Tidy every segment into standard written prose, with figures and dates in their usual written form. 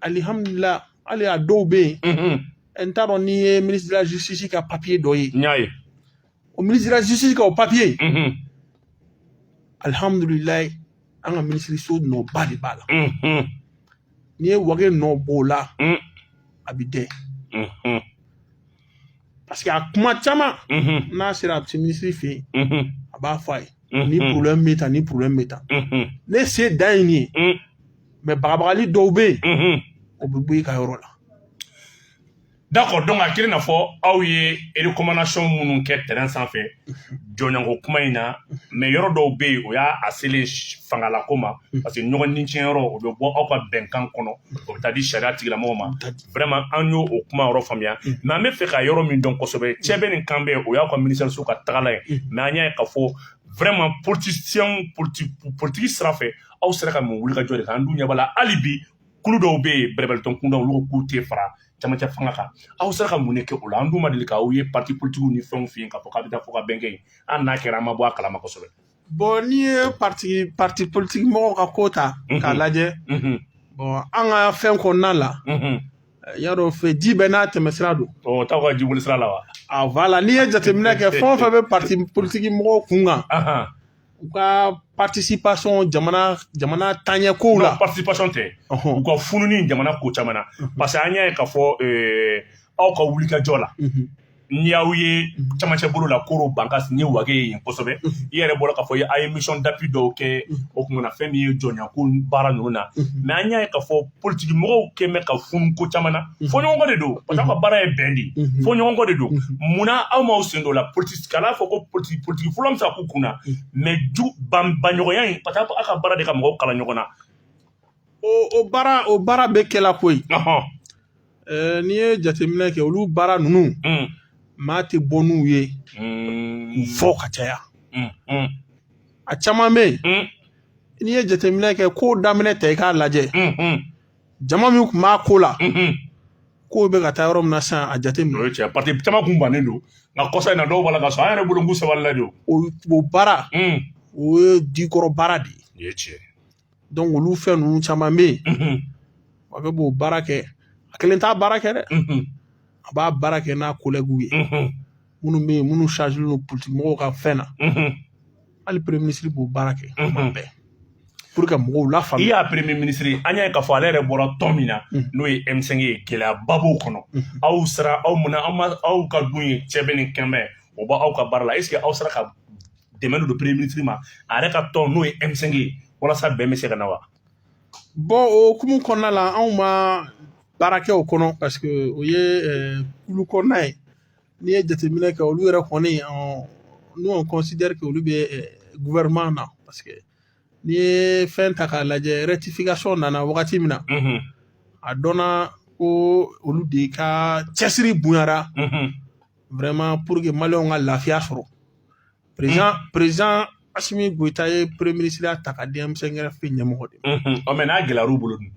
Alihamudulila, hali a dɔw bɛ yen, n t'a dɔn n'i ye ministre de la Justice ka papier dɔ ye. N y'a ye. O ministre de la Justice ka o papier, alihamudulilayi, an ka minisiriso nɔba de b'a la. N'i ye Wage nɔ b'o la, a bɛ dɛ, parce que a kuma caman n'a sera, a bɛ se minisiri fɛ yen, a b'a fɔ a ye: ni problème bɛ tan, ni problème bɛ tan, ne se dan ye nin ye. Mais bagabagali dɔw bɛ yen, o bɛ bɔ i ka yɔrɔ la. D'accord. Donc a kelen n'a fɔ aw ye recommandation minnu kɛ terrain sanfɛ jɔɲɔgɔn kuma in na, mais yɔrɔ dɔw bɛ yen, o y'a a selen fangalako ma, parce que ɲɔgɔn ni tiɲɛ yɔrɔ, o bɛ bɔ aw ka bɛnkan kɔnɔ, o bɛ taa di sariya tigilamɔgɔw ma. Vraiment, an y'o o kuma yɔrɔ faamuya. Mais an bɛ fɛ ka yɔrɔ min dɔn kosɛbɛ, cɛ bɛ nin kan bɛ, o y'aw ka ministère so ka tagala ye. Mais an y'a ye k'a fɔ vraiment, politicien, politique sira fɛ, aw sera ka mun wuli ka jɔ de kan? An dun ɲɛ b'a la, hali bi kulu dɔw bɛ yen, bɛrɛbɛrɛtɔn kunda, olu ko k'u tɛ fara camancɛ fanga kan. Aw sera ka mun de kɛ o la? An dun ma deli k'aw ye parti politique ni fɛnw f'i ye k'a fɔ k'a bɛ taa fɔ ka bɛn kɛ yen. Hali n'a kɛra, an ma bɔ a kalama kosɛbɛ. Bon, n'i ye parti politique mɔgɔw ka ko ta k'a lajɛ, bon, an ka fɛn kɔnɔna la, y'a dɔn fɛ, ji bɛɛ n'a tɛmɛsira don. Ɔ, t'aw ka jiboli sira la wa? Ah voilà, n'i ye jateminɛ kɛ, fɛn o fɛn bɛ parti politique mɔgɔw kun kan, u ka participation jamana taaɲɛ kow la. Non, participation tɛ, u ka fununi jamana ko caman na, parce que an y'a ye k'a fɔ aw ka wulikajɔ la, n'i y'aw ye camancɛ bolo la, Koro Bankasi, ni ye Wage ye yen kosɛbɛ. I yɛrɛ bɔra k'a fɔ a ye mission d'appui dɔw kɛ o kun na, fɛn min ye jɔnyako baara ninnu na. Mais an y'a ye k'a fɔ politiki mɔgɔw kɛn bɛ ka funu ko caman na, fɔɲɔgɔnkɔ de don, parce que aw ka baara ye bɛn de ye, fɔɲɔgɔnkɔ de don. Munna aw m'aw sen don o la? Politique kana fɔ ko politique fɔlɔ bɛ se ka k'u kun na, mais ju banbaɲɔgɔnya in, parce que aw ka baara de ka mɔgɔw kala ɲɔgɔn na. O baara bɛ kɛla koyi. N'i ye jateminɛ kɛ, olu baara ninnu, maa tɛ bɔ n'u ye k'u fɔ ka caya. A caman bɛ yen, n'i ye jateminɛ kɛ, ko daminɛ ta i k'a lajɛ, jama min tun b'a ko la, kow bɛ ka taa yɔrɔ min na sisan, a jateminɛ. O ye tiɲɛ, parti caman kun bannen don, nka kɔsa in na, dɔw b'a la ka sɔrɔ an yɛrɛ bolo k'u sabali la de. O baara, o ye jikɔrɔ baara de ye. O ye tiɲɛ. Donc olu fɛn ninnu caman bɛ yen, a bɛ b'o baara kɛ. A kelen t'a baara kɛ dɛ, a b'a baara kɛ n'a collègues ye, minnu bɛ yen, minnu chargé don politique mɔgɔw ka fɛn na. Hali premier ministre b'o baara kɛ kuma bɛɛ pour que mɔgɔw la I faamuya. y'a premier ministre, an y'a ye k'a fɔ ale yɛrɛ bɔra tɔn min na, n'o ye M5 ye, gɛlɛyaba b'o kɔnɔ. Aw sera aw munna aw ma aw ka dun ye cɛ bɛ nin kɛnbɛ, o b'aw ka baara la. Est ce que aw sera ka dɛmɛ don premier ministre ma, a yɛrɛ ka tɔn, n'o ye M5 ye, walasa bɛn bɛ se ka na wa? Bon, o hukumu kɔnɔna la, anw ma baara kɛ o kɔnɔ, parce que o ye kulu kɔnɔna ye. N'i ye jateminɛ kɛ, olu yɛrɛ kɔni, nous on considère que olu bɛ gouvernement na, parce que n'i ye fɛn ta k'a lajɛ, rectification nana wagati min na, a dɔnna ko olu de ka cɛsiri bonyara vraiment pour que maliyɛnw ka lafiya sɔrɔ. Président Assimi Goïta ye premier ministre ta ka di M5 RFP ɲɛmɔgɔ de ma. Ɔ, mais n'a gɛlɛyar'u bolo dun?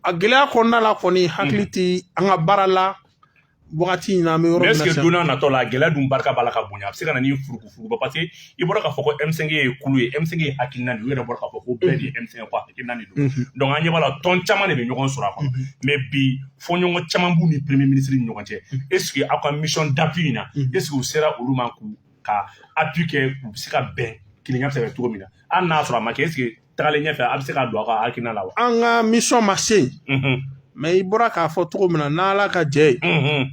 A gɛlɛya kɔnɔna la kɔni, hakili tɛ an ka baara la wagati in na, an bɛ yɔrɔ mais min est ce na que sisan. Don n'a natɔ la, a gɛlɛya dun barika b'a la ka bonya, a bɛ se ka na ni furukufurukuba, parce que i bɔra k'a fɔ ko M5 ye kulu ye, M5 ye hakilina de ye. U yɛrɛ bɔra k'a fɔ ko bɛɛ de ye M5 ye, ko hakilina de don. Donc an ɲɛ b'a la, tɔn caman de bɛ ɲɔgɔn sɔrɔ a kɔnɔ, mais bi fɔɲɔgɔn caman b'u ni premier ministre ni ɲɔgɔn cɛ. Est ce que aw ka mission d'appui in na, est ce que u sera olu ma k'u ka appui kɛ, u bɛ se ka bɛn, kelenya bɛ se ka kɛ cogo min na? Hali n'a sɔrɔ a ma kɛ, est ce que tagalen ɲɛfɛ, a bɛ se ka don aw ka hakilina la wa? An ka mission ma se yen, mais i bɔra k'a fɔ cogo min na, n'Ala ka jɛ ye,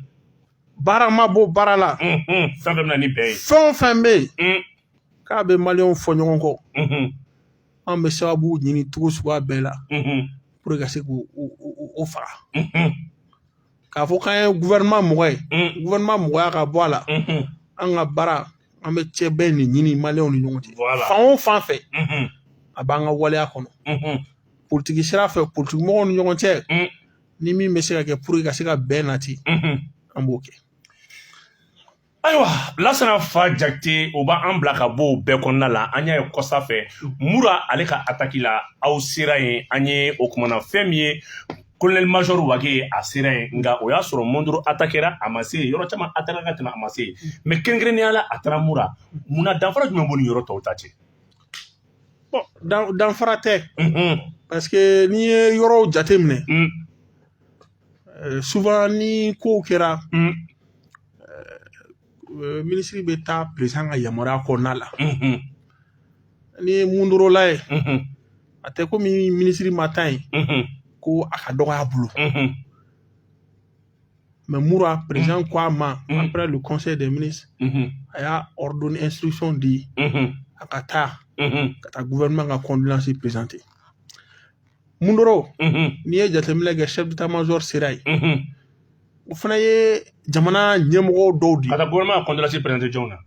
baara ma bɔ baara la. Fɛn fɛn bɛ na ni bɛn ye. Fɛn o fɛn bɛ yen k'a bɛ maliyɛnw fɔ ɲɔgɔn kɔ, an bɛ sababu ɲini cogo suguya bɛɛ la pour que ka se k'o o faga. K'a fɔ k'an ye gouvernement mɔgɔ ye, gouvernement mɔgɔya ka bɔ a la, an ka baara, an bɛ cɛ bɛɛ nin ɲini maliyɛnw ni ɲɔgɔn cɛ, fan o fan fɛ. A b'an ka waleya kɔnɔ, politiki sira fɛ, politiki mɔgɔw ni ɲɔgɔn cɛ, ni min bɛ se ka kɛ pour que ka se ka bɛn nati, an b'o kɛ. Ayiwa, Lasana Fa Jakite, o b'an bila ka bɔ o bɛɛ kɔnɔna la. An y'a ye kɔsa fɛ, Mura ale ka attaque la, aw sera yen. An ye o kumana fɛn min ye, colonel major Wage, a sera yen, nka o y'a sɔrɔ Mondoro attaquera, a ma se yen. Yɔrɔ caman attaquera ka tɛmɛ, a ma se yen, mais kɛrɛnkɛrɛnnenya la, a taara Mura. Munna? Danfara jumɛn b'o ni yɔrɔ tɔw ta cɛ? Bon, danfara tɛ, parce que n'i ye yɔrɔw jateminɛ Souvent ni kow kɛra, minisiri bɛ taa président ka yamaruya kɔnɔna la. Ni ye Mundorola ye, a tɛ komi minisiri ma taa yen ko a ka dɔgɔ a bolo. Mais Mura, président ko a ma, après le conseil des ministres, a y'a ordonné, instruction di a ka taa ka taa gouvernement ka condoléance présenter. Mundoro, n'i ye jateminɛ kɛ, chef d'état-major sera yen, o fana ye jamana ɲɛmɔgɔ dɔw di. Ka taa gouvernement ka condoléance présenter jɔnw na?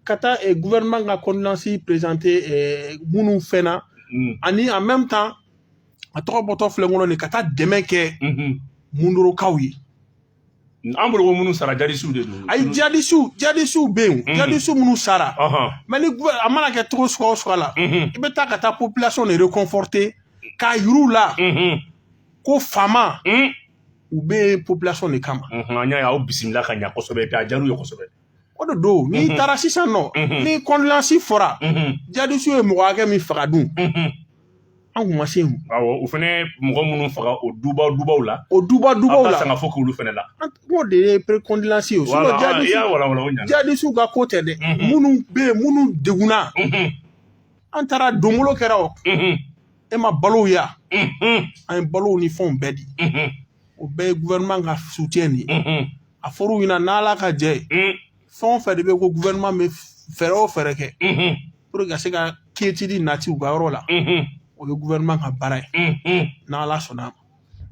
Ka taa gouvernement ka condoléance présenter minnu fɛnna, ani en même temps, a tɔgɔ bɔtɔ filɛ n kɔnɔ nin, ka taa dɛmɛ kɛ Mundorokaw ye. An bolo ko minnu sara, jadisiw de don. Ayi, jadisiw bɛ yen, jadisiw minnu sara. Mais ni a mana kɛ cogo suguya o suguya la, i bɛ taa ka taa population de réconforter, k'a yir'u la ko faama u bɛ population de kama. An y'a ye aw bisimila ka ɲa kosɛbɛ, et puis a diyar'u ye kosɛbɛ. O de don, n'i taara sisan nɔ, ni condoléance fɔra, jadisiw ye mɔgɔ hakɛ min faga dun, an kun ma se yen. Awɔ, o fɛnɛ mɔgɔ minnu faga o duba dubaw la. O duba dubaw la. La. Aw ka sanga fo k'olu fɛnɛ la. An k'o de ye condoléance ye o. Sinon Voilà, i y'a walawala, o ɲana. Jadisiw ka ko tɛ dɛ. Minnu bɛ yen, minnu degunna, an taara donbolo kɛra o, e ma balow ya, an ye balow ni fɛnw bɛɛ di. O bɛɛ ye gouvernement ka soutien de ye. A fɔr'u ɲɛna, n'Ala ka jɛ ye, fɛn o fɛn de bɛ ko gouvernement bɛ fɛɛrɛ o fɛɛrɛ kɛ pour que ka se ka quiétude nati u ka yɔrɔ la, o ye gouvernement ka baara ye, n'Ala sɔnna a ma.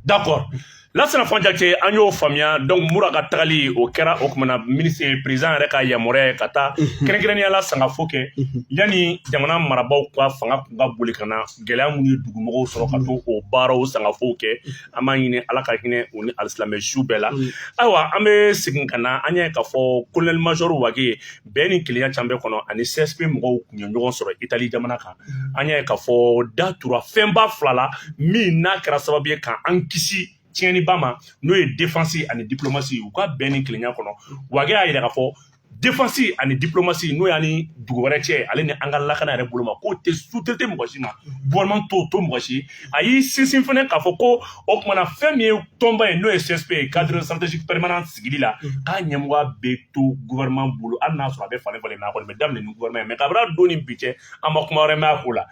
D'accord. Lasana Fɔnjakite, an y'o faamuya. Donc Mura ka tagali, o kɛra o kumana ministre président yɛrɛ ka yamaruya ye ka taa kɛrɛnkɛrɛnnenya la sangafo kɛ yanni jamana marabaaw ka fanga kun ka boli ka na gɛlɛya minnu ye dugumɔgɔw sɔrɔ, ka to o baaraw sangafow kɛ. An b'a ɲini Ala ka hinɛ u ni alisilamɛ su bɛɛ la. Ayiwa, an bɛ segin ka na, an y'a ye k'a fɔ colonel major Wage, bɛn ni kelenya can bɛɛ kɔnɔ, ani CSP mɔgɔw kun ye ɲɔgɔn sɔrɔ Itali jamana kan. An y'a ye k'a fɔ da tura fɛnba fila la min n'a kɛra sababu ye k'an kisi tiɲɛniba ma, n'o ye défense ani diplomatie. U ka bɛn ni kelenya kɔnɔ, Wage y'a yira k'a fɔ défense ani diplomatie, n'o y'an ni dugu wɛrɛ cɛ, ale ni an ka lakana yɛrɛ bolo ma, k'o tɛ sous-traité mɔgɔ si ma, gouvernement t'o to mɔgɔ si. A y'i sinsin fɛnɛ k'a fɔ ko o kumana fɛn min ye tɔnba ye, n'o ye CSP ye, cadre stratégique permanent sigili la, k'a ɲɛmɔgɔya bɛ to gouvernement bolo, hali n'a sɔrɔ a bɛ falen falen, mais a kɔni bɛ daminɛ ni gouvernement ye. Mais kabini don ni bi cɛ, an ma kuma wɛrɛ mɛn a ko la.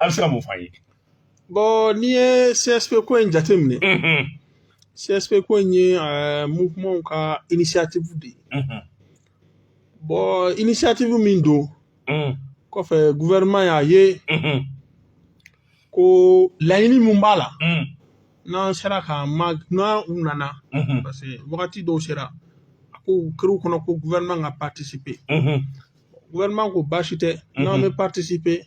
A bɛ se ka mun f'an ye? Bon, n'i ye CSP ko in jateminɛ, CSP ko in ye mouvement ka initiative de ye. Bon, initiative min don, kɔfɛ gouvernement y'a ye ko laɲini mun b'a la, n'an sera k'a ma, n'an u nana, parce que wagati dɔw sera, a ko kɛr'u kɔnɔ ko gouvernement ka participer. Gouvernement ko baasi tɛ, n'an bɛ participer,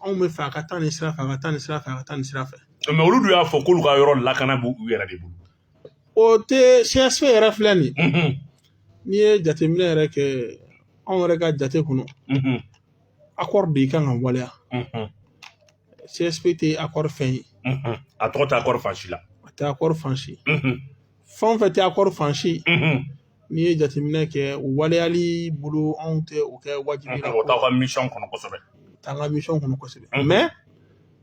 anw bɛ fɛ a ka taa nin sira fɛ, a ka taa nin sira fɛ, a ka taa nin sira fɛ. Mais olu dun y'a fɔ k'olu ka yɔrɔ lakana b'u yɛrɛ de bolo. O tɛ. CSP yɛrɛ filɛ nin ye, n'i ye jateminɛ yɛrɛ kɛ, anw yɛrɛ ka jate kɔnɔ, accord de kan ka waleya. CSP tɛ accord fɛn ye. A tɔgɔ tɛ accord fan si la. A tɛ accord fan si. Fɛn o fɛn tɛ accord fan si, n'i ye jateminɛ kɛ, o waleyali bolo, anw tɛ o kɛ wajibi la. O t'aw ka mission kɔnɔ kosɛbɛ. T'an ka mission kɔnɔ kosɛbɛ. Mais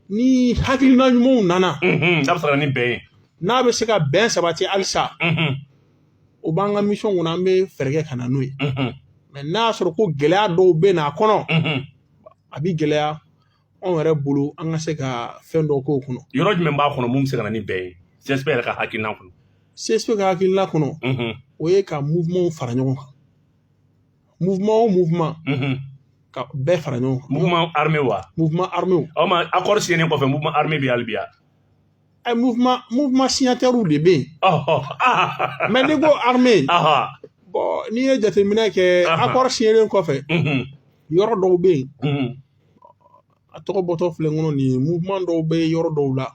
ni hakilina ɲumanw nana, n'a bɛ se ka na ni bɛn ye, n'a bɛ se ka bɛn sabati halisa, o b'an ka mission kɔnɔ, an bɛ fɛɛrɛ kɛ ka na n'o ye. Mais n'a y'a sɔrɔ ko gɛlɛya dɔw bɛ na a kɔnɔ, a bi gɛlɛya anw yɛrɛ bolo an ka se ka fɛn dɔ k'o kɔnɔ. Yɔrɔ jumɛn b'a kɔnɔ mun bɛ se ka na ni bɛn ye CSP yɛrɛ ka hakilina kɔnɔ? CSP ka hakilina kɔnɔ, o ye ka mouvement fara ɲɔgɔn kan, mouvement o mouvement, ka bɛɛ fara ɲɔgɔn kan. Mouvement armé wa? Mouvement armé. Aw ma accord signé kɔfɛ, mouvement armé bɛ hali bi ya? Ɛ, mouvement signataire de bɛ yen. Mais n'i ko armée, bon, n'i ye jateminɛ kɛ, accord signé kɔfɛ, yɔrɔ dɔw bɛ yen, a tɔgɔ bɔtɔ filɛ n kɔnɔ nin ye, mouvement dɔw bɛ yɔrɔ dɔw la,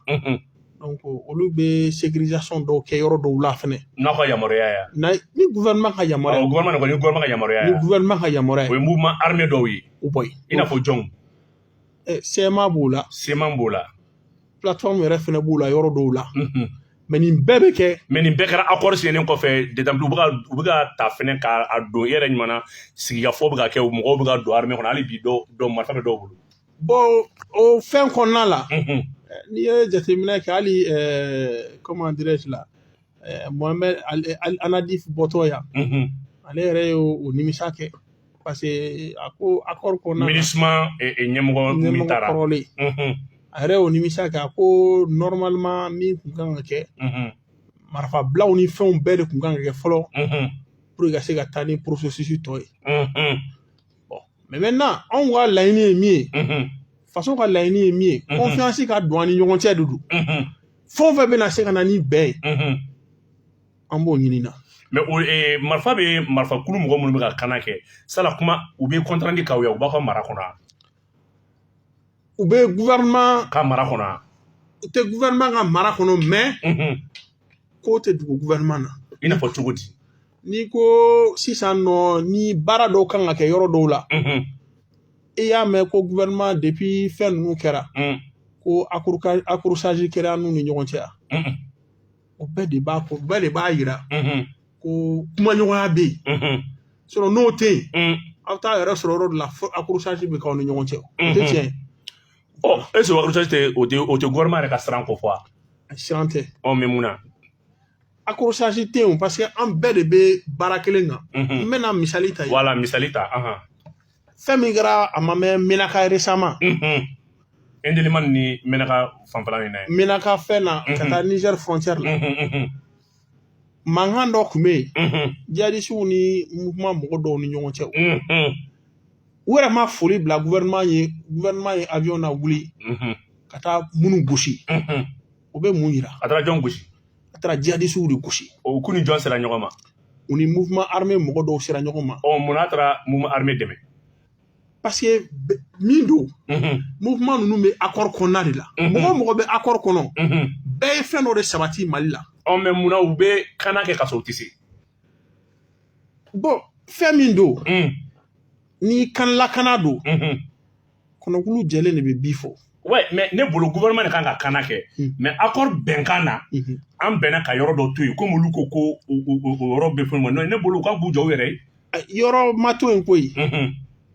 donc olu bɛ sécurisation dɔw kɛ yɔrɔ dɔw la fɛnɛ. N'aw ka yamaruya ye? Na ni gouvernement ka yamaruya. Awɔ, gouvernement kɔni, ni gouvernement ka yamaruya Ni ye. gouvernement ka yamaruya O ye. ye mouvement armé dɔw ye. O bɔ yen. I n'a fɔ jɔnw? Ɛ, CMA b'o la. CMA b'o la. Plateforme yɛrɛ fɛnɛ b'o la yɔrɔ dɔw la. Mais nin bɛɛ bɛ kɛ. Mais nin bɛɛ kɛra accord signé kɔfɛ. Détente, u bɛ ka ta fɛnɛ k'a don i yɛrɛ ɲuman na, sigikafɔ bɛ ka kɛ, mɔgɔw bɛ ka don armée kɔnɔ hali bi, dɔw dɔw marifa bɛ dɔw bolo. Bon, o fɛn kɔnɔna la, N'i ye jateminɛ kɛ hali comment dirais-je la, Mohamed Annadif bɔtɔ yan, ale yɛrɛ ye o nimisa kɛ parce que a ko accord kɔnɔna na, MINUSMA ɲɛmɔgɔ min ɲɛmɔgɔ taara kɔrɔlen, a yɛrɛ y'o nimisa kɛ. A ko normalement min kun kan ka kɛ, marifabilaw ni fɛnw bɛɛ de kun kan ka kɛ fɔlɔ pour que ka se ka taa ni processus tɔ ye. Bon, mais maintenant anw ka laɲini ye min ye, faso ka laɲini ye min ye, confiance ka don an ni ɲɔgɔn cɛ de don. Fɛn o fɛn bɛna se ka na ni bɛn ye, an b'o ɲini na. Mais o marifa bɛ marifa kulu mɔgɔ minnu bɛ ka kana kɛ sala kuma, u bɛ compte rendu k'aw ye, u b'aw ka mara kɔnɔ wa? U bɛ gouvernement Ka mara kɔnɔ wa? U tɛ gouvernement ka mara kɔnɔ, mais ko tɛ dogo gouvernement na. I n'a fɔ cogo di? N'i ko sisan nɔ ni baara dɔw kan ka kɛ yɔrɔ dɔw la, i y'a mɛn ko gouvernement, depuis fɛn ninnu kɛra, ko accrochage kɛra an n'u ni ɲɔgɔn cɛ wa? O bɛɛ de b'a ko, bɛɛ de b'a yira ko kumaɲɔgɔnya bɛ yen. Sinon n'o tɛ yen, aw t'a yɛrɛ sɔrɔ yɔrɔ dɔ la fo accrochage bɛ k'aw ni ɲɔgɔn cɛ. O tɛ tiɲɛ ye. Ɔ, est ce que accrochage tɛ o tɛ gouvernement yɛrɛ ka siran ko fɔ wa? Siran tɛ. Ɔ, mais mun na? Accrochage tɛ yen parce que an bɛɛ de bɛ baara kelen kan. N bɛna misali ta ye. Voilà, misali ta. Fɛn min kɛra, a ma mɛn, Menaka récemment. Indelimane ni Menaka fanfɛla nin na ye. Menaka fɛn na ka taa Niger frontière la, mankan dɔ tun bɛ yen jihadisiw ni mouvement mɔgɔ dɔw ni ɲɔgɔn cɛ. U yɛrɛ ma foli bila gouvernement ye, gouvernement ye avion na wuli ka taa minnu gosi. O bɛ mun yira? A taara jɔn gosi? A taara jihadisiw de gosi. O ku ni jɔn sera ɲɔgɔn ma? U ni mouvement armé mɔgɔ dɔw sera ɲɔgɔn ma. Ɔ, mun n'a taara mouvement armé dɛmɛ? Parce que min don, mouvement ninnu bɛ accord kɔnɔna de la. Mɔgɔ o mɔgɔ bɛ accord kɔnɔ, bɛɛ ye fɛn dɔ de sabati Mali la. Ɔ, mais munna u bɛ kana kɛ ka sɔrɔ u tɛ se? Bon, fɛn min don, ni kan lakana don, kɔnɔkulu jɛlen de bɛ bi fɔ. Ouais, mais ne bolo gouvernement de kan ka kana kɛ, mais accord bɛnkan na, an bɛnna ka yɔrɔ dɔ to yen, komi olu ko o yɔrɔ bɛ fɛn ma. Ne bolo u ka k'u jɔ u yɛrɛ ye. Yɔrɔ ma to yen koyi.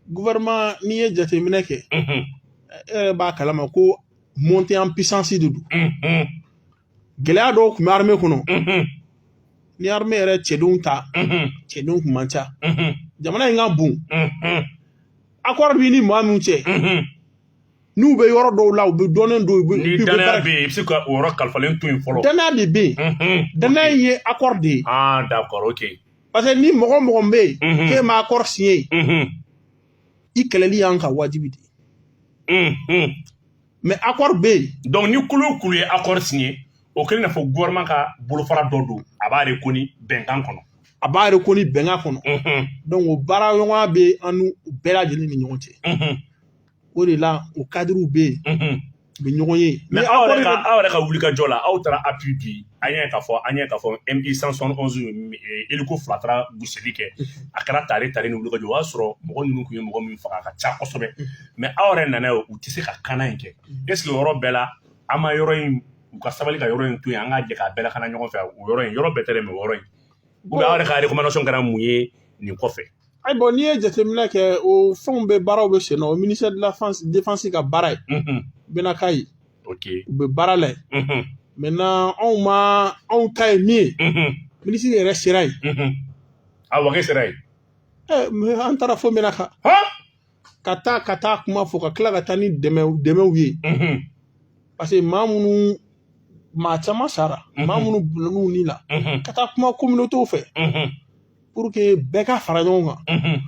Gouvernement, n'i ye jateminɛ kɛ, e yɛrɛ b'a kalama ko montée en puissance de don. Gɛlɛya dɔw tun bɛ armée kɔnɔ. Ni armée yɛrɛ cɛdenw ta, cɛdenw kun man ca. Jamana in ka bon. Accord b'i ni maa min cɛ, n'u bɛ yɔrɔ dɔw la, u bɛ dɔnnen don, u bɛ Ni u bɛ danaya baara bɛ yen, i bɛ se ka o yɔrɔ kalifalen to yen fɔlɔ. Danaya de bɛ yen. Danaya in ye accord de ye. Ah, d'accord, ok. Parce que ni mɔgɔ o mɔgɔ bɛ yen k'e ma accord signé, i kɛlɛli y'an ka wajibi de ye. Mais accord bɛ yen. Donc ni kulu o kulu ye accord signé, o kɛlen n'a fɔ gouvernement ka bolofara dɔ don, a b'a reconnu bɛnkan kɔnɔ. A b'a reconnu bɛnkan kɔnɔ. Donc o baaraɲɔgɔnya bɛ an n'u bɛɛ lajɛlen ni ɲɔgɔn cɛ. O de la o cadre bɛ yen, u bɛ ɲɔgɔn ye. Mais aw yɛrɛ ka wulikajɔ la, aw taara appui di, an y'a ye k'a fɔ MI 171 hélico fila taara gosili kɛ. A kɛra tare tare ni wulikajɔ, o y'a sɔrɔ mɔgɔ ninnu tun ye mɔgɔ min faga a ka ca kosɛbɛ. Mais aw yɛrɛ nana ye, u tɛ se ka kana in kɛ. Est ce que o yɔrɔ bɛɛ la, an ma yɔrɔ in, u ka sabali ka yɔrɔ in to yen, an k'a jɛ k'a bɛɛ lakana ɲɔgɔn fɛ, o yɔrɔ in, yɔrɔ bɛɛ tɛ dɛ, mais o yɔrɔ in, ou bien aw yɛrɛ ka recommandation kɛra mun ye nin kɔfɛ? Ayi, bon, n'i ye jateminɛ kɛ, o fɛnw bɛ, baaraw bɛ sen na. O ministère de la défense ka baara ye, Benaka ye, u bɛ baara la yen. Maintenant anw ma, anw ta ye min ye, minisiri yɛrɛ sera yen. A Wage sera yen? Ɛ, mais an taara fo Menaka ka taa kuma fɔ, ka tila ka taa ni dɛmɛw ye, parce que maa minnu, maa caman sara, maa minnu bulonn'u ni la, ka taa kuma communauté fɛ pour que bɛɛ ka fara ɲɔgɔn kan,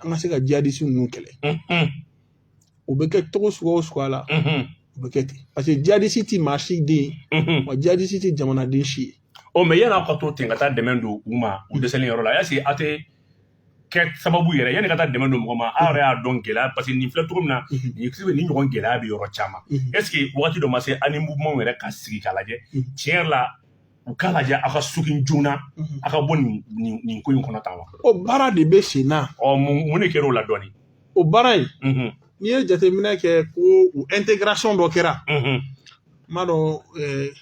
an ka se ka jihadiste ninnu kɛlɛ. O bɛ kɛ cogo sugu o suguya la, o bɛ kɛ ten, parce que jihadiste ti maa si den ye, wa jihadiste ti jamanaden si ye. Ɔ, mais yan'aw ka to ten ka taa dɛmɛ don u ma u dɛsɛlen yɔrɔ la, est ce que aw tɛ kɛ sababu yɛrɛ, yanni ka taa dɛmɛ don mɔgɔ ma, aw yɛrɛ y'a dɔn gɛlɛya, parce que nin filɛ cogo min na, nin ɲɔgɔn gɛlɛya bɛ yɔrɔ caman, est ce que wagati dɔ ma se aw ni mouvement yɛrɛ ka sigi k'a lajɛ, tiɲɛ yɛrɛ la, u k'a lajɛ aw ka sokin joona, aw ka bɔ nin ko in kɔnɔ tan wa? O baara de bɛ sen na. Ɔ, mun de kɛra o la dɔɔni? O baara in, n'i ye jateminɛ kɛ ko o intégration dɔ kɛra, n m'a dɔn,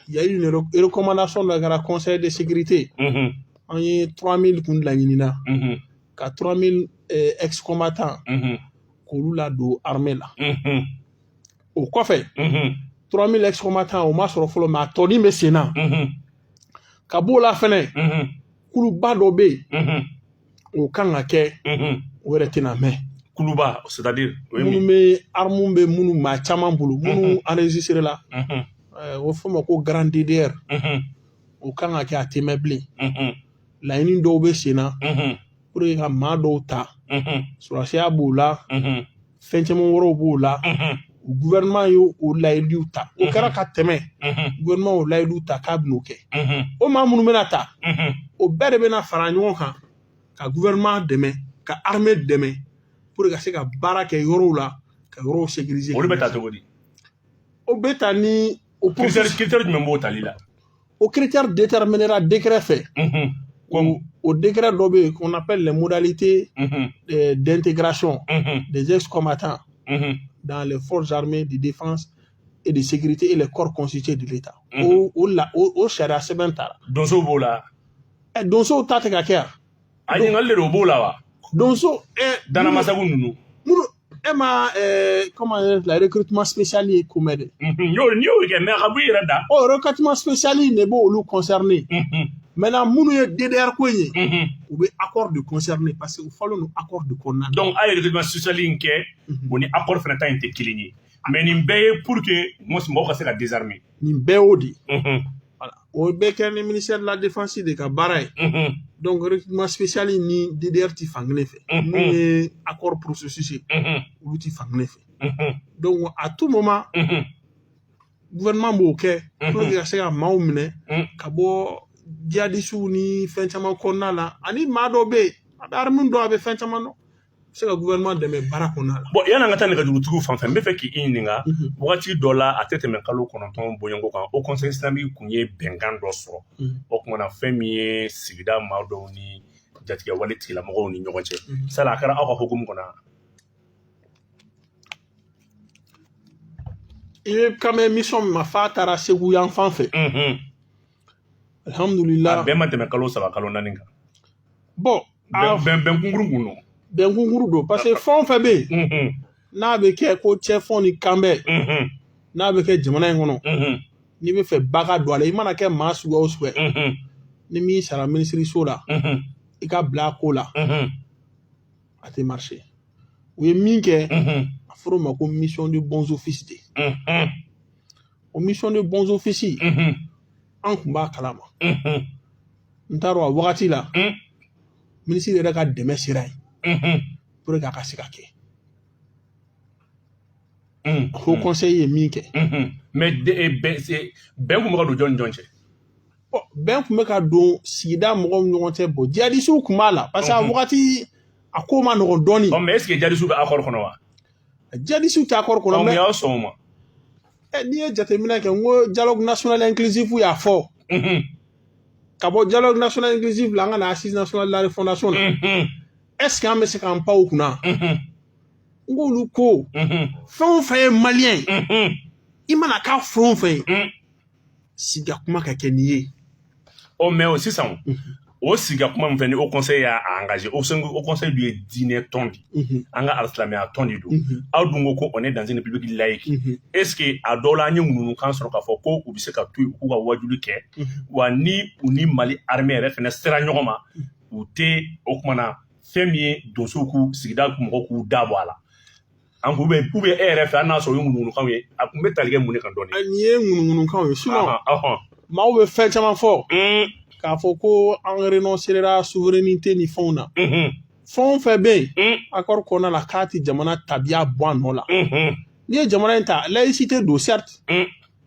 y a eu une recommandation dɔ kɛra conseil de sécurité. An ye 3000 kun laɲinina ka 3000 ex combattants k'olu ladon armée la. O kɔfɛ, 3000 ex-combattants, o ma sɔrɔ fɔlɔ, mais a tɔnin bɛ sen na. Ka b'o la fɛnɛ, kuluba dɔ bɛ yen, o kan ka kɛ, o yɛrɛ tɛna mɛn. Kuluba, c'est-à-dire? Minnu bɛ armes bɛ minnu maa caman bolo, minnu enregistré la, o fɔ ma ko grand DDR, o kan ka kɛ, a tɛ mɛn bilen. Laɲini dɔw bɛ sen na pour que ka maa dɔw ta, sɔrɔdasiya b'o la, fɛn caman wɛrɛw b'o la. Gouvernement ye o layiduw ta, o kɛra ka tɛmɛ. Gouvernement y'o layiduw ta k'a bɛn'o kɛ. O maa minnu bɛna ta, o bɛɛ de bɛna fara ɲɔgɔn kan ka gouvernement dɛmɛ, ka armée dɛmɛ, pour que ka se ka baara kɛ yɔrɔw la, ka yɔrɔw sécuriser. Olu bɛ ta cogo di? O bɛ ta ni o Critère jumɛn b'o tali la? O critère déterminéra décret fɛ. O décret dɔ bɛ yen qu'on appelle les modalités d'intégration des ex-combattants dans les forces armées de défense et de sécurité et les corps constitués de l'État. O la o sariya sɛbɛn taara. Donsow b'o la? Ɛ, donsow ta tɛ ka kɛ yan. A ɲininkali de don, o b'o la wa? Donso ɛ. Danamasagu ninnu. Minnu e ma comment dire, la recrutement spécial ye ko mɛn dɛ. N y'o n'i y'o kɛ, mais a ka bɔ i yɛrɛ da. O recrutement spécial in de b'olu concerné. Maintenant, minnu ye DDR ko in ye, u bɛ accord de concerné parce que u fɔlen don accord de kɔnɔna na. Donc a ye recrutement spécial in kɛ, o ni accord fana ta in tɛ kelen ye, mais nin bɛɛ ye pour que mɔgɔw ka se ka désarmer. Nin bɛɛ y'o de ye. Voilà, o bɛɛ kɛ ni ministère de la défense de ka baara ye. Donc recrutement spécial ni DDR ti fankelen fɛ, mun ye accord processus ye, olu ti fankelen fɛ. Donc à tout moment, gouvernement b'o kɛ pour que ka se ka maaw minɛ ka bɔ jihadisiw ni fɛn caman kɔnɔna la, ani maa dɔw bɛ yen, a bɛ arme dɔn, a bɛ fɛn caman dɔn, a bɛ se ka gouvernement dɛmɛ baara kɔnɔna la. Bon, yanni an ka taa nɛgɛjurutigiw fan fɛ, n bɛ fɛ k'i ɲininka. Wagati dɔ la, a tɛ tɛmɛ kalo 9 bɔɲɔgɔnko kan, Haut Conseil islamique kun ye bɛnkan dɔ sɔrɔ. O kumana na, fɛn min ye sigida maa dɔw ni jatigɛwale tigilamɔgɔw ni ɲɔgɔn cɛ, sala a kɛra aw ka hukumu kɔnɔ? I bɛ kan bɛ mission min ma f'a taara Segu yan fan fɛ. Alhamdulillah. A bɛɛ ma tɛmɛ kalo 3, kalo 4 kan. Bon, bɛn kunkurun kun don. Bɛn kunkuru don, parce que fɛn o fɛn bɛ yen n'a bɛ kɛ ko cɛfɔn ni kanbɛn, n'a bɛ kɛ jamana in kɔnɔ, n'i bɛ fɛ ba ka don a la, i mana kɛ maa suguya o suguya ye, ni min sara minisiriso la, i ka bila a ko la, a tɛ marcher. U ye min kɛ, a fɔra o ma ko mission de bons offices de. O mission de bons offices, an kun b'a kalama. N t'a dɔn, a wagati la, minisiri yɛrɛ ka dɛmɛ sera yen pour que a ka se ka kɛ. Haut Conseil ye min kɛ. Mais bɛn kun bɛ ka don jɔn ni jɔn cɛ? Bon, bɛn kun bɛ ka don sigida mɔgɔw ni ɲɔgɔn cɛ. Bon, jihadisiw kun b'a la parce que a wagati a ko ma nɔgɔn dɔɔni. Ɔ, mais est ce que jihadisiw bɛ accord kɔnɔ wa? Jihadisiw tɛ accord kɔnɔ. Mais y'aw sɔn o ma? N'i ye jateminɛ kɛ, n ko dialogue national inclusif y'a fɔ. Ka bɔ dialogue national inclusif la, an ka na assise nationale de la refondation na. Est ce que an bɛ se k'an pan o kunna? N k'olu ko fɛn o fɛn ye malien ye, i mana k'a fɛn o fɛn ye, sigi kuma ka kɛ n'i ye. Ɔ, mais o sisan, o sigi kuma min fɛ, ni Haut Conseil y'a engagé, Haut Conseil dun ye diinɛ tɔn de, an ka alisilamɛya tɔn de don. Aw dun ko on est dans une république laïque. Est ce que a dɔw la, an ye ŋunuŋunukan sɔrɔ k'a fɔ ko u bɛ se ka to yen u k'u ka wajuli kɛ wa, ni u ni Mali armée yɛrɛ fɛnɛ sera ɲɔgɔn ma, u tɛ o kuma na, fɛn min ye donsow k'u sigida mɔgɔw k'u da bɔ a la, an k'u bɛ e yɛrɛ fɛ, hali n'a sɔrɔ o ye ŋunuŋunukanw ye, a kun bɛ tali kɛ mun de kan dɔɔni? Nin ye ŋunuŋunukanw ye, sinon maaw bɛ fɛn caman fɔ k'a fɔ ko an renoncera souveraineté ni fɛnw na. Fɛn o fɛn bɛ yen accord kɔnɔna la k'a tɛ jamana tabiya bɔ a nɔ la, n'i ye jamana in ta, laïcité don, certes,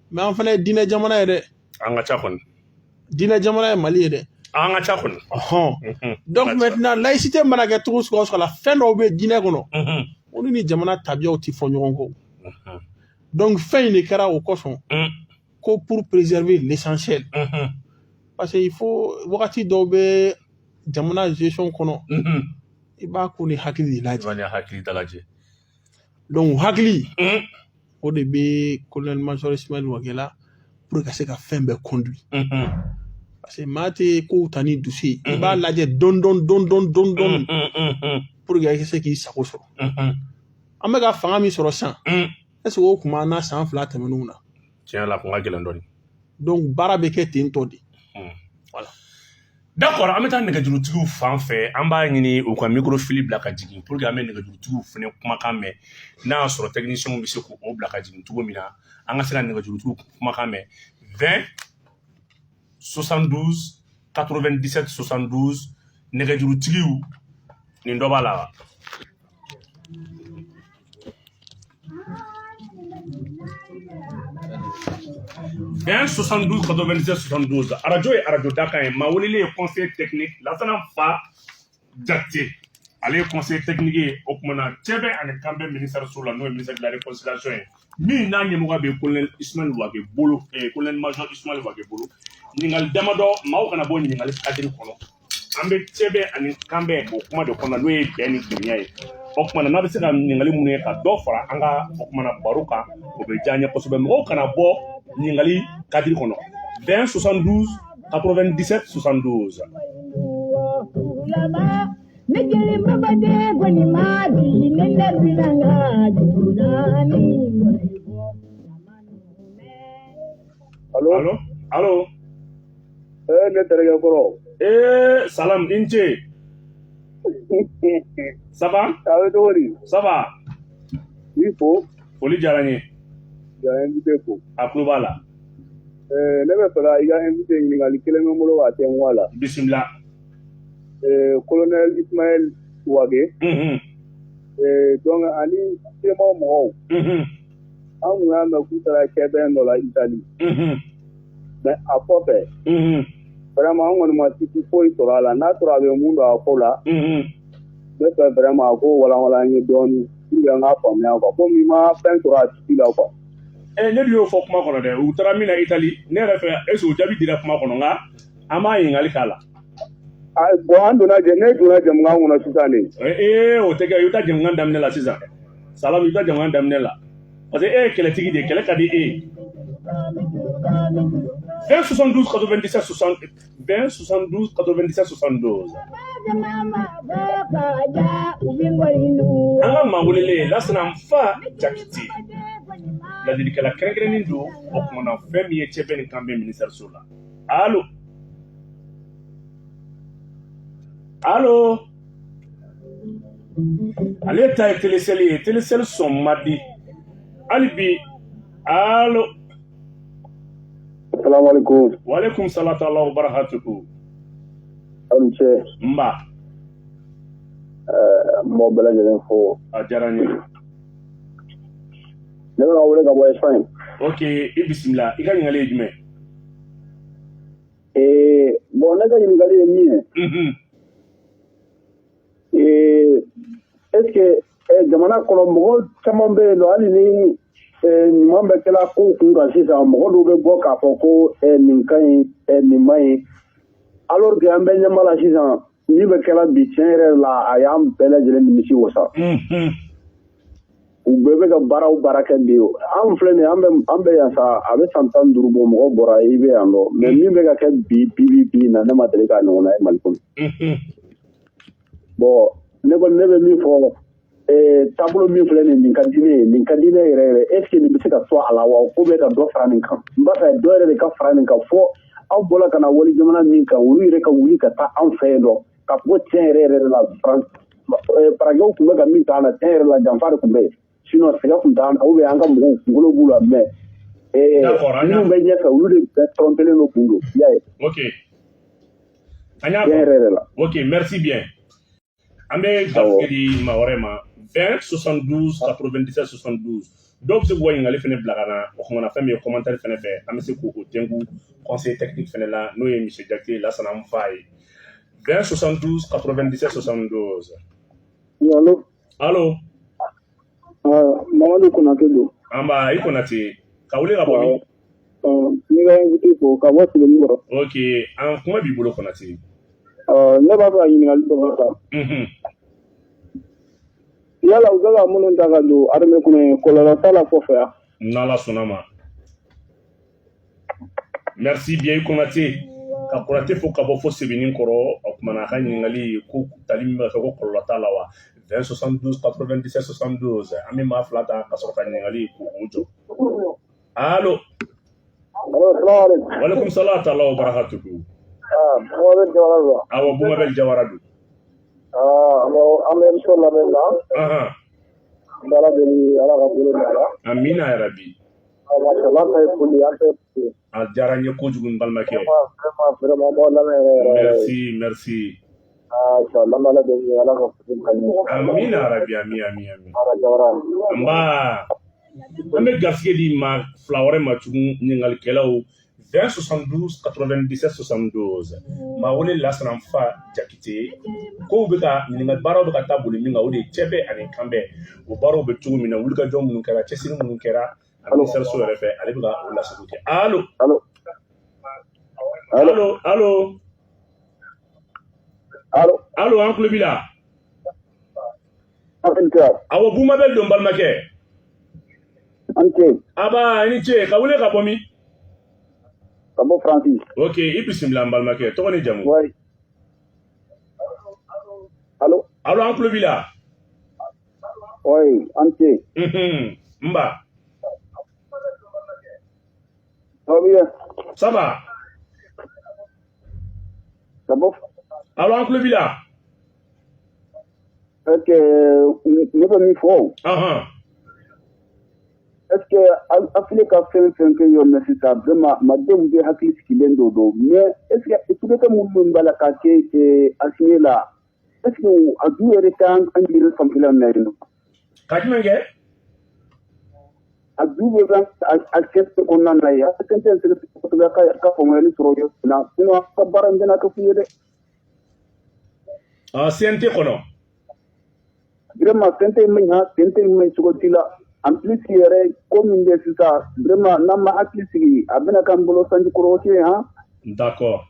mais an fana ye diinɛ jamana ye dɛ. An ka ca kɔni. Diinɛ jamana ye Mali ye dɛ. An ka ca kɔni. Ɔhɔn, donc maintenant, laïcité mana kɛ cogo sugu o sugu la, fɛn dɔw bɛ diinɛ kɔnɔ, olu ni jamana tabiyaw tɛ fɔ ɲɔgɔn kɔ. Donc fɛn in de kɛra o kosɔn ko pour préserver l'essentiel, parce que il faut wagati dɔw bɛ jamana gestion kɔnɔ, i b'a ko ni hakili de lajɛ. I b'a ni hakili dalajɛ. Donc hakili o de bɛ colonel major Ismaël Wagué la pour ka se ka fɛn bɛɛ conduire, parce que maa tɛ kow ta ni dusu ye, i b'a lajɛ dɔɔni dɔɔni dɔɔni dɔɔni dɔɔni dɔɔni pour que i ka se k'i sago sɔrɔ. An bɛ ka fanga min sɔrɔ sisan, est ce que o kun b'an na san 2 tɛmɛnenw na? Tiɲɛ la, kun ka gɛlɛn dɔɔni. Donc baara bɛ kɛ ten tɔ de. Voilà. D'accord, an bɛ taa nɛgɛjurutigiw fan fɛ. An b'a ɲini u ka micro fili bila ka jigin pour que an bɛ nɛgɛjurutigiw fɛnɛ kumakan mɛn. N'a y'a sɔrɔ technicien bɛ se k'o bila ka jigin cogo min na, an ka se ka nɛgɛjurutigiw kumakan mɛn. 20 72 97 72, nɛgɛjurutigiw, nin dɔ b'a la wa? 20 72 97 72. Arajo ye arajo dakan ye. Maa welelen ye conseiller technique Lasana Fa Jakite, ale ye conseiller technique ye. O tuma na, cɛbɛ ani kanbɛ ministère so la, n'o ye ministère de la réconciliation ye, min n'a ɲɛmɔgɔ bɛ colonel Ismaël Wage bolo, colonel major Ismaël Wage bolo. Ɲininkali damadɔ, maaw kana bɔ ɲininkali cadre kɔnɔ. An bɛ cɛbɛ ani kanbɛ o kuma de kɔnɔ, n'o ye bɛn ni kelenya ye. O tuma na, n'a bɛ se ka ɲininkali minnu ye ka dɔ fara an ka o kuma na baro kan, o bɛ diya an ye kosɛbɛ. Mɔgɔw kana bɔ ɲininkali cadre kɔnɔ. 20 72 97 72. Allo? Allo, allo. Ne terikɛ kɔrɔ. Salam, i ni ce. Ça va? A bɛ cogo di? Ça va. K'i fo. Foli diyara n ye. Ka invité fo. A tulo b'a la. Ne bɛ fɛ ka i ka invité ɲininkali kelen bɛ n bolo k'a tɛnku a la. Bisimila. Colonel Ismaël Wage. Donc ani CMA mɔgɔw. An kun y'a mɛn k'u taara kɛbɛn dɔ la Italie. Mais a kɔfɛ. Vraiment, an kɔni ma tiki foyi sɔrɔ a la. N'a sɔrɔ a bɛ mun don a ko la. N bɛ fɛ vraiment a k'o walawala an ye dɔɔni pour que an k'a faamuya quoi. Komi i ma fɛn sɔrɔ a tigi la quoi. Ne dun y'o fɔ kuma kɔnɔ dɛ. U taara min na Italie, ne yɛrɛ fɛ, est ce que o jaabi dira kuma kɔnɔ? Nka an b'a ɲininkali k'a la. Bon, an donna ne donna jamukan kɔnɔ sisan de. O tɛ kɛ, i bɛ taa jamukan daminɛ la sisan. Salam, i bɛ taa jamukan daminɛ la. Parce que e ye kɛlɛtigi de ye, kɛlɛ ka di e ye. 20 72 97 60, 20 72 97 72. An ka maa welelen Lasana Fa Jakite, ladilikɛla kɛrɛnkɛrɛnnen don. O tuma na, fɛn min ye cɛbɛ ni kanbɛ ministère so la. Allo, allo. Ale ta ye Telecel ye, Telecel sɔn man di hali bi. Allo. Salaamaaleykum. Waaleykum salaam wa barakatuhu. Aw ni ce. Nba. N b'aw bɛɛ lajɛlen fo. A diyara n ye. Ne bɛ ka wele ka bɔ Espagne. Ok, i bisimila. I ka ɲininkali ye jumɛn? Bon, ne ka ɲininkali ye min ye. Est ce que jamana kɔnɔ mɔgɔ caman bɛ yen nɔ, hali ni ɲuman bɛ kɛla kow kun kan sisan, mɔgɔ dɔw bɛ bɔ k'a fɔ ko nin ka ɲi, nin man ɲi, alors que an bɛ ɲɛma la sisan, min bɛ kɛla bi, tiɲɛ yɛrɛ la, a y'an bɛɛ lajɛlen nimisi wasa. U bɛɛ bɛ ka baara o baara kɛ bi, an filɛ nin ye, an bɛ yan sa, a bɛ san 15 bɔ, mɔgɔ bɔra i bɛ yan nɔ, mais min bɛ ka kɛ bi bi bi bi na, ne ma deli k'a ɲɔgɔnna ye Mali kɔnɔ. Bon, ne kɔni, ne bɛ min fɔ, taabolo min filɛ nin, nin ka di ne ye, nin ka di ne yɛrɛ yɛrɛ. Est ce que nin bɛ se ka to a la wa, ko bɛ ka dɔ fara nin kan? N b'a fɛ dɔ yɛrɛ de ka fara nin kan, fo aw bɔra ka na wali jamana min kan, olu yɛrɛ ka wuli ka taa an fɛ yen nɔ, k'a fɔ ko tiɲɛ yɛrɛ yɛrɛ la, farajɛw tun bɛ ka min ta an na, tiɲɛ yɛrɛ la, janfa de tun bɛ yen, sinon sɛgɛ tun t'an, ou bien an ka mɔgɔw kunkolo b'u la, mais minnu bɛ ɲɛfɛ, olu de bɛɛ trɔmpelen don kun don, i y'a ye. Ok, an y'a tiɲɛ yɛrɛ yɛrɛ la. Ok, merci bien. An bɛ gafe di maa wɛrɛ ma. 20 72 97 72. Dɔw bɛ se k'u ka ɲininkali fɛnɛ bila ka na o kumana fɛn min ye commentaire fɛnɛ fɛ, an bɛ se k'o tɛnku conseil technique fɛnɛ la, n'o ye monsieur Jakite Lasana Nfa ye. 20 72 97 72. Allo. Allo. Mamadu Konate don. An ba, i Konate, ka wele ka bɔ min? N ka invité fo ka bɔ Sebenikɔrɔ. Ok, an kuma b'i bolo, Konate. Ne b'a fɛ ka ɲininkali dɔ kɛ. Yala u bɛ ka minnu ta ka don armée kɔnɔ, kɔlɔlɔ t'a la kɔfɛ yan? N'Ala sɔnna ma. Merci bien, i Konate. Ka Konate fo ka bɔ fo Sebenikɔrɔ. O kumana, a ka ɲininkali ko tali min bɛ kɛ, ko kɔlɔlɔ t'a la wa? 20 72 97 72. An bɛ maa fila ta ka sɔrɔ ka ɲininkali k'o jɔ. Allo. Allo, salamu alaikum. Walekum salam taala wa barakatuhu. Ah, Mohamed Jawara don. Awɔ, Bumabel Jawara don. Ah, an bɛ émission lamɛn na. An bɛ Ala deli, Ala ka bolo mɛn a la. Amina yarabi. Ah, mashallah, an ta ye foli ye, an ta ye foli ye. A diyara n ye kojugu, n balimakɛ. Vraiment, vraiment, vraiment, an b'aw lamɛn yɛrɛ yɛrɛ yɛrɛ. Merci, merci. Ah, inshallah, an bɛ Ala deli, Ala ka foli ka ɲɛ. Amina yarabi, ami ami ami. Ala Jawara. Nba, an bɛ garisɛgɛ di ma fila wɛrɛ ma tugun, ɲininkalikɛlaw 20 72 97 72. Maa wele Lasana Fa Jakite, kow bɛ ka ɲininkali, baaraw bɛ ka taa boli min kan, o de ye cɛbɛ ani kanbɛ. O baaraw bɛ cogo min na, wulikajɔ minnu kɛra, cɛsiri minnu kɛra a ministère so yɛrɛ fɛ, ale bɛ ka o laseliw kɛ. Allo? Allo. Allo, allo. Allo. Allo, an tulo b'i la. Afrika. Awɔ, Bumabel don, balimakɛ. An ce. Aba, i ni ce. Ka wele ka bɔ min? Ka bɔ Faransi. Ok, i bisimila, n balimakɛ. Tɔgɔ ni jamu? Oui. Allo. Allo, an tulo b'i la. Oui, an ce. N ba. Ça va bien. Ça va. Ka bɔ. Allo, an tulo b'i la. Est-ce que ne bɛ min fɔ? Est-ce que Afile ka fɛn fɛn kɛ yɔrɔ min sisan, vraiment, madenw bɛ hakili sigilen don, mais est-ce que coup d'état minnu b'a la ka kɛ Asimi la, est-ce que a du yɛrɛ t'an an yɛrɛ fanfɛla na yen nɔ? Ka jumɛn kɛ? A du bɛ a CNT kɔnɔna na yen, a CNT sɛgɛsɛgɛ kosɛbɛ ka faamuyali sɔrɔ yɔrɔ min na, sinon a ka baara in bɛna kɛ fu ye dɛ. Ah, CNT kɔnɔ. Vraiment, CNT in ma ɲi, CNT in ma ɲi cogo si la. En plus yɛrɛ, ko min bɛ sisan, vraiment, n'an ma hakili sigi, a bɛna k'an bolo sanji kɔrɔ ye han. D'accord.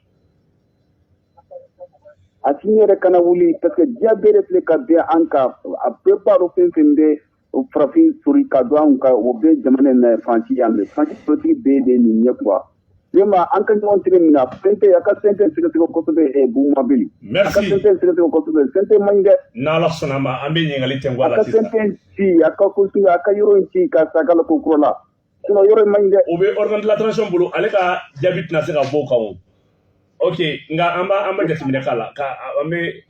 A sini yɛrɛ kana wuli, parce que diɲɛ bɛɛ de filɛ ka bɛn an kan. A bɛɛ b'a dɔn, fɛn fɛn bɛ farafin sori ka don an kan, o bɛɛ jamana in na, Faransi yan bɛ Faransi politique bɛɛ de nin ye quoi. Vraiment, an ka ɲɔgɔn tigɛ min na, CNT, a ka CNT sɛgɛsɛgɛ kosɛbɛ. Bumabeli, a ka Merci. CNT sɛgɛsɛgɛ kosɛbɛ, CNT man ɲi dɛ. N'Ala sɔnna ma, an bɛ ɲininkali tɛnku a A la ka sisan. CNT ci, a ka ko a ka yɔrɔ in ci ka sagala ko kura la, sinon yɔrɔ in man ɲi dɛ. O bɛ organe de la transition bolo, ale ka jaabi tɛna se ka bɔ o kan o. Ok, nka an b'a jateminɛ k'a la ka an bɛ,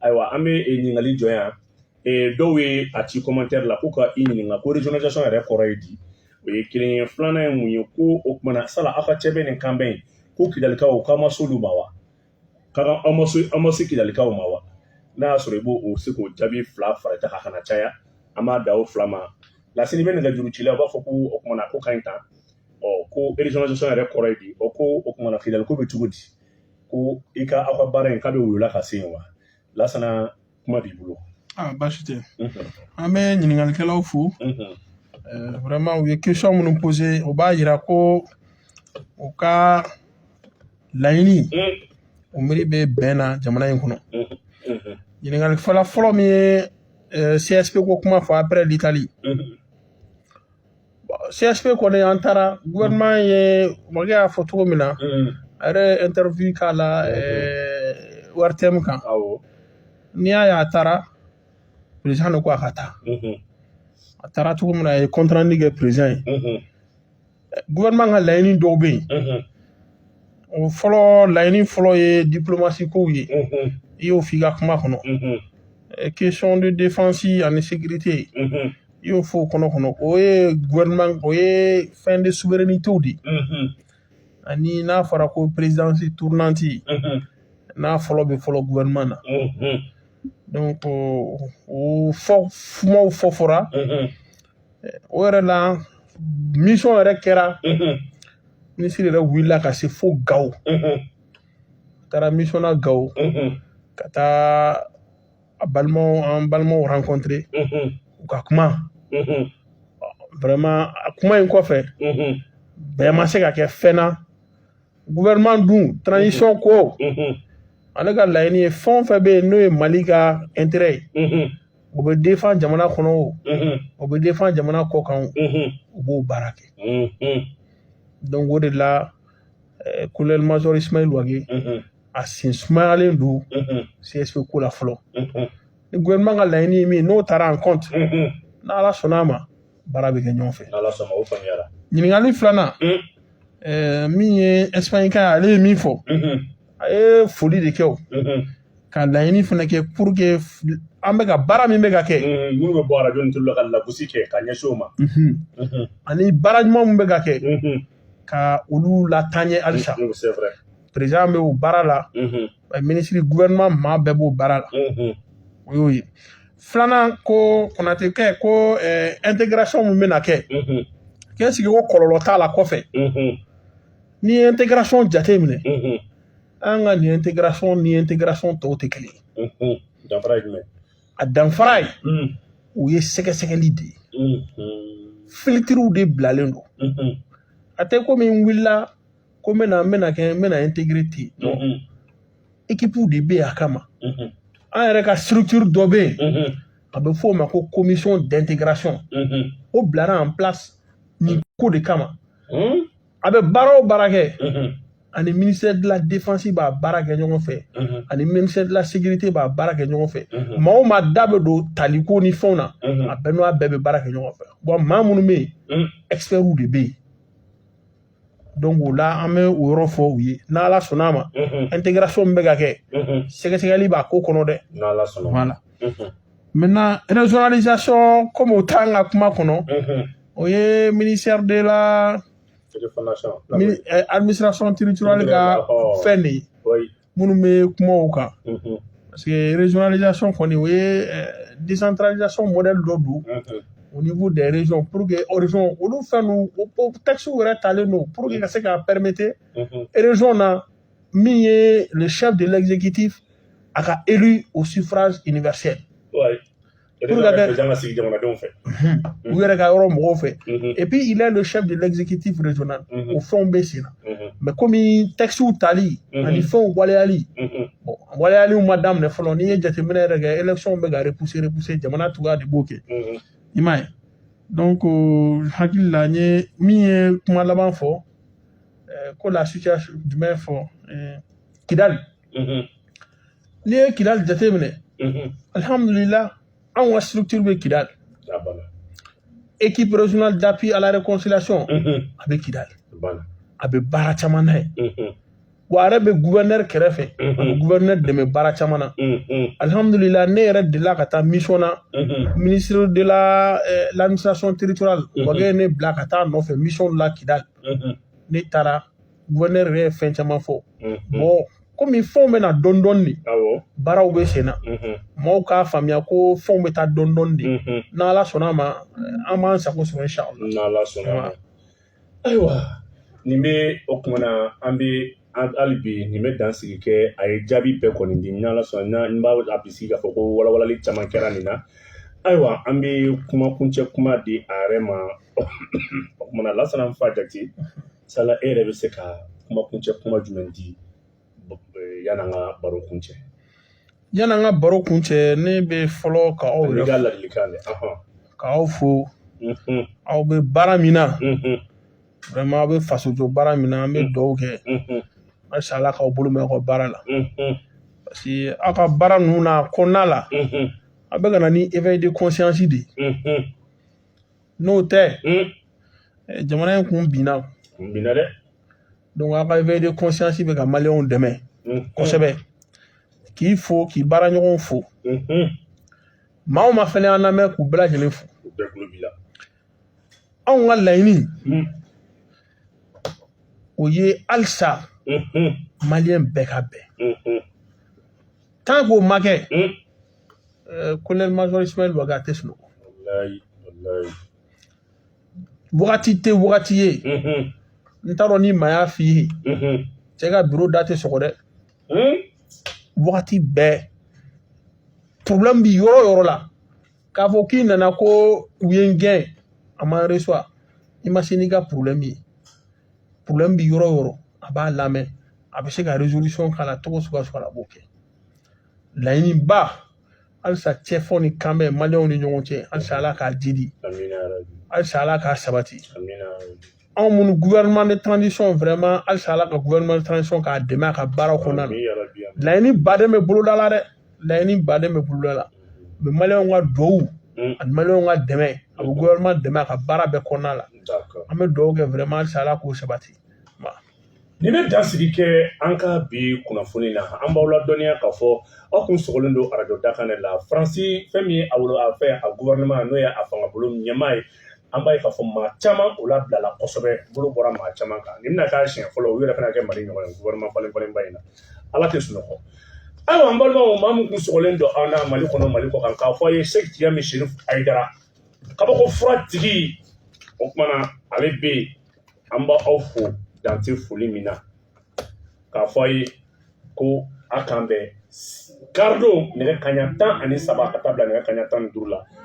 ayiwa, an bɛ ɲininkali jɔ yan. Dɔw ye a ci commentaire la ko ka i ɲininka ko régionalisation yɛrɛ kɔrɔ ye di. O ye kelen ye. Filanan ye mun ye? Ko o kumana sala aw ka cɛbɛ ni kanbɛn in, ko Kidalikaw k'aw ma s'olu ma wa? K'aw aw ma se, aw ma se Kidalikaw ma wa? N'a y'a sɔrɔ i b'o o se k'o jaabi fila fara i ta kan, kana caya, an b'a da o fila ma. Lasini bɛ nɛgɛjuru ci la, u b'a fɔ ko o kumana ko ka ɲi tan. Ɔ, ko régionalisation yɛrɛ kɔrɔ ye di? Ɔ, ko o kumana Kidali ko bɛ cogo di? Ko i ka aw ka baara in k'a bɛ woyo la ka se yen wa? Lasana, kuma b'i bolo. Ah, baasi tɛ. An bɛ ɲininkalikɛlaw fo. Vraiment, u ye question minnu posé, o b'a yira ko u ka laɲini, o miiri bɛ bɛn na jamana in kɔnɔ. Ɲininkali fɔlɔ fɔlɔ min ye CSP ko kuma fɔ après l'Italie. Bon, CSP kɔni, an taara gouvernement ye, Umaru y'a fɔ cogo min na, a yɛrɛ ye interview k'a la ORTM kan. N'i y'a ye a taara, président de ko a ka taa. A taara cogo min na, a ye compte rendu kɛ président ye. Gouvernement ka laɲini dɔw bɛ yen. O fɔlɔ, laɲini fɔlɔ ye diplomatie kow ye. I y'o f'i ka kuma kɔnɔ. Question de défense ani sécurité, i y'o fɔ o kɔnɔ. O ye gouvernement, o ye fɛn de souveraineté de ye. Ani n'a fɔra ko présidence tournante, n'a fɔlɔ bɛ fɔlɔ gouvernement na. Donc o fɔ kumaw fɔ fɔra o yɛrɛ la, mission yɛrɛ kɛra, ministre yɛrɛ wulila ka se fo Gawo. Taara mission na Gawo, ka taa a balimaw, an balimaw rencontrer, u ka kuma. Vraiment, a kuma in kɔfɛ, bɛɛ ma se ka kɛ fɛn na. Gouvernement dun, transition ko, ale ka laɲini ye fɛn o fɛn bɛ yen n'o ye Mali ka intérêt ye, o bɛ défend jamana kɔnɔ, o bɛ défend jamana kɔ kan, o b'o baara kɛ. Donc o de la, colonel major Ismaël Wagué a sen sumayalen don CSP ko la fɔlɔ. Ni gouvernement ka laɲini ye min ye, n'o taara en compte, n'Ala sɔnna a ma, baara bɛ kɛ ɲɔgɔn fɛ. N'Ala sɔnna, o faamuyara. Ɲininkali filanan, Min ye Espagne kan ye, ale ye min fɔ, a ye foli de kɛ, o ka laɲini fana kɛ pour que an bɛ ka baara min bɛ ka kɛ, minnu bɛ bɔ arajo ni tulu la ka lagosi kɛ ka ɲɛsin o ma, ani baara ɲuman min bɛ ka kɛ, ka olu lataaɲɛ halisa. C'est vrai. Président bɛ o baara la, ministre, gouvernement maa bɛɛ b'o baara la. O y'o ye. Filanan, ko Konate kɛ ko intégration min bɛna kɛ, k'e sigi ko kɔlɔlɔ t'a la kɔfɛ. N'i ye intégration jate minɛ, an ka nin intégration ni intégration tɔw tɛ kelen ye. Danfara ye jumɛn? A danfara ye, o ye sɛgɛsɛgɛli de ye. Filtrew de bilalen don. A tɛ komi n wulila ko n bɛna kɛ, n bɛna intégrer ten. Non, équipe de bɛ yen a kama. An yɛrɛ ka structure dɔ bɛ yen, a bɛ f'o ma ko commission d'intégration. O bilara en place nin ko de kama. A bɛ baara o baara kɛ, ani ministère de la Défense b'a baara kɛ ɲɔgɔn fɛ, ani ministère de la Sécurité b'a baara kɛ ɲɔgɔn fɛ. Maa o maa da bɛ don taliko ni fɛnw na, a bɛɛ n'o a bɛɛ bɛ baara kɛ ɲɔgɔn fɛ. Bon, maa minnu bɛ yen, experts de bɛ yen. Donc o la, an bɛ o yɔrɔ fɔ u ye. N'Ala sɔnna a ma, intégration min bɛ ka kɛ, sɛgɛsɛgɛli b'a ko kɔnɔ dɛ. N'Ala sɔnna. Voilà. Maintenant, régionalisation, comme o t'an ka kuma kɔnɔ, o ye ministère de la Administration territoriale ka fɛn de ye, minnu bɛ kuma o kan, parce que régionalisation kɔni, o ye décentralisation modèle dɔ don au niveau des régions, pour que région olu fɛn ninnu, o texte yɛrɛ talen don pour que ka se ka permettre région na, min ye le chef de l'exécutif, a ka élu au suffrage universel. Pour ka président ka sigi jamanadenw fɛ. U yɛrɛ ka yɔrɔ mɔgɔw fɛ. Et puis il est le chef de l'exécutif régional. O fɛnw bɛ sen na. Mais komi textes tali ani fɛnw waleyali, bon, waleyaliw ma daminɛ fɔlɔ. N'i ye jateminɛ yɛrɛ kɛ, élection bɛ ka repousser repousser, jamana cogoya de b'o kɛ. I m'a ye. Donc hakili la, n ye min ye kuma laban fɔ, ko la situation jumɛn fɔ, Kidali. N'i ye Kidali jateminɛ, alhamdulillah, anw ka structure bɛ Kidali. Équipe régionale d'appui à la réconciliation, a bɛ Kidali, a bɛ baara caman na ye. Wa a yɛrɛ bɛ gouverneur kɛrɛfɛ, a bɛ gouverneur dɛmɛ baara caman na. Alhamdulillah, ne yɛrɛ delila ka taa mission na, ministre de la l'Administration territoriale Wage ye ne bila ka taa nɔfɛ mission la Kidali. Ne taara, gouverneur yɛrɛ ye fɛn caman fɔ. Bon, komi fɛnw bɛ na dɔɔni dɔɔni de, baaraw bɛ sen na, maaw k'a faamuya ko fɛnw bɛ taa dɔɔni dɔɔni de. N'Ala sɔnna a ma, an b'an sago sɔrɔ, inshallah. N'Ala sɔnna a ma. Ayiwa, nin bɛ o kuma na, an bɛ hali bi nin bɛ dan sigi kɛ. A ye jaabi bɛɛ kɔni di. N'Ala sɔnna, n b'a bisigi k'a fɔ ko walawalali caman kɛra nin na. Ayiwa, an bɛ kuma kuncɛ kuma di a yɛrɛ ma. O kuma na, Lasana Fa Jate sala, e yɛrɛ bɛ se ka kuma kuncɛ kuma jumɛn di yan'an ka baro kuncɛ? Yan'an ka baro kuncɛ, ne bɛ fɔlɔ ka aw yɛrɛ ka ladilikan dɛ. K'aw fo, aw bɛ baara min na, vraiment, aw bɛ fasojɔ baara min na, an bɛ dugawu kɛ halisa Ala k'aw bolo mɛn aw ka baara la, parce que aw ka baara ninnu na kɔnɔna la, a bɛ ka na ni éveil de conscience de ye. N'o tɛ, jamana in kun binna. Kun binna dɛ. Donc aw ka éveil de conscience bɛ ka maliyɛnw dɛmɛ kosɛbɛ. K'i fo, k'i baaraɲɔgɔnw fo, maa o maa fɛnɛ y'an lamɛn, k'u bɛɛ lajɛlen fo. U bɛɛ kulo b'i la. Anw ka laɲini, o ye halisa maliyɛn bɛɛ ka bɛn. Tant k'o ma kɛ, colonel major Ismaël Wagué a tɛ sunɔgɔ. Walayi, walayi. Wagati tɛ wagati ye, n t'a dɔn ni maa y'a f'i ye, cɛ ka bureau da tɛ sɔgɔ dɛ. Wagati bɛɛ problème bi yɔrɔ o yɔrɔ la, k'a fɔ k'i nana ko u ye n gɛn, a ma reçoit, i ma se n'i ka problème ye. Problème bi yɔrɔ o yɔrɔ, a b'a lamɛn, a bɛ se ka résolution k'a la cogo suguya suguya la, a b'o kɛ. Laɲiniba halisa, cɛfɔ ni kanbɛn maliyɛnw ni ɲɔgɔn cɛ, halisa Ala k'a jidi, halisa Ala k'a sabati. Anw minnu gouvernement de transition, vraiment, halisa Ala ka gouvernement de transition k'a dɛmɛ a ka baaraw kɔnɔna na. Laɲini baden bɛ boloda la dɛ, laɲini baden bɛ boloda la, mais maliyɛnw ka duwawu ani maliyɛnw ka dɛmɛ, a bɛ gouvernement dɛmɛ a ka baara bɛɛ kɔnɔna la. An bɛ dugawu kɛ vraiment, halisa Ala k'o sabati. Nin bɛ dansigi kɛ an ka bi kunnafoni na. An b'aw ladɔnniya k'a fɔ aw kun sogolen don arajo dakan de la. Faransi, fɛn min ye a wolo a fɛ, a gouvernement, n'o ye a fangabolo ɲɛmaa ye, an b'a ye k'a fɔ maa caman o labilala kosɛbɛ, bolo bɔra maa caman kan. Nin bɛna k'a siɲɛ fɔlɔ u yɛrɛ fana kɛ Mali ɲɔgɔn ye gouvernement falen falenba in na. Ala tɛ sunɔgɔ. Ayiwa, an balimaw, maa min kun sogolen don aw na Mali kɔnɔ, Mali kɔ kan, k'a fɔ a ye Sɛki Tijani Serif Hayidara, kabako fura tigi, o kumana ale bɛ yen. An b'aw fo dante foli min na, k'a fɔ a ye ko a kan bɛn karidon nɛgɛ kaɲa 13 ka taa bila nɛgɛ kaɲa 15 la.